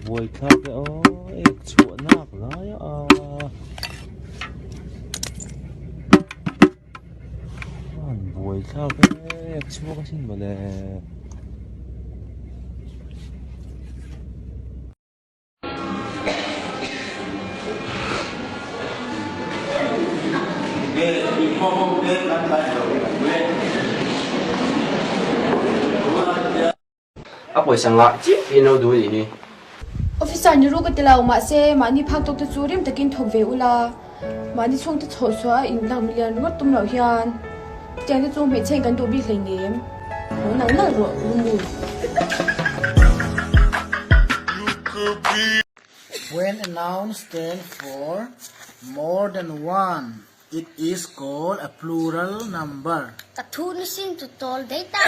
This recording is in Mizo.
Buaithlak e aw ek chhuah nak lai a an buaithlak e ek chhuak asin mawle. A pawisa ngah chiah hi no duh anih hi. Officer ni ru ka ti lo, mahse mahni phak tawk te chu rim takin thawk ve ula, mahni chhungte chhawh chhuah a inlak milian ringawt tum loh hian tiang te chu hmeichhe in kan duh bik hleinem. Haw nal nal rawh Rumu. When a noun stands for more than one, It is called a plural number. Ka thu ni sin chu tawl daih ta.